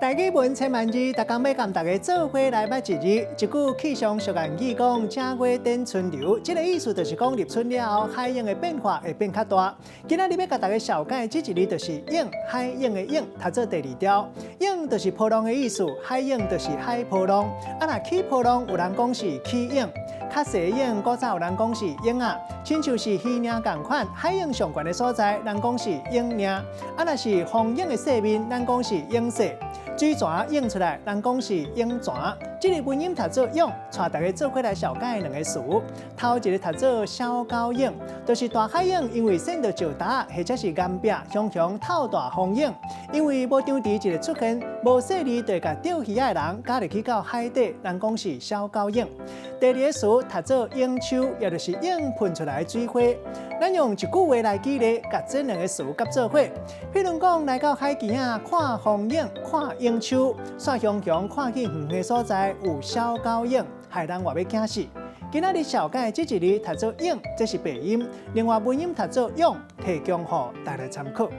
台語文千萬字，逐工欲共大家做伙來捌一字。一句氣象俗諺語講：正月典春流，這个意思就是講入春了後，海湧的變化會變較大。今仔日欲共大家紹介這一字就是湧，海湧的湧，讀做第二調。湧就是波浪的意思，海湧就是海波浪。啊，若起波浪，有人講是起湧；較細湧，古早有人講是湧仔。親像是魚嶺仝款，海湧上懸的所在，人講是湧嶺。啊，若是風湧的勢面，咱講是湧勢。水泉湧出來，人講是湧泉。這个文音讀做湧，帶大家做伙來紹介兩个詞。頭一个讀做小狗湧，就是大海湧，因為搧著石礁或者是岩壁，常常透大風湧。因為無張持一个出現，無細膩就會共釣魚仔的人咬入去到海底，人講是小狗湧。第二个詞讀做湧秋，也就是湧噴出來的水花。咱用一句話來舉例，共這兩个詞夾做伙。譬如講，來到海墘仔看風湧，看湧秋，煞雄雄看見遠的所在有小狗湧，害人活欲驚死。今仔日紹介這一字讀做湧，這是白音；另外文音讀做湧，提供予大家參考。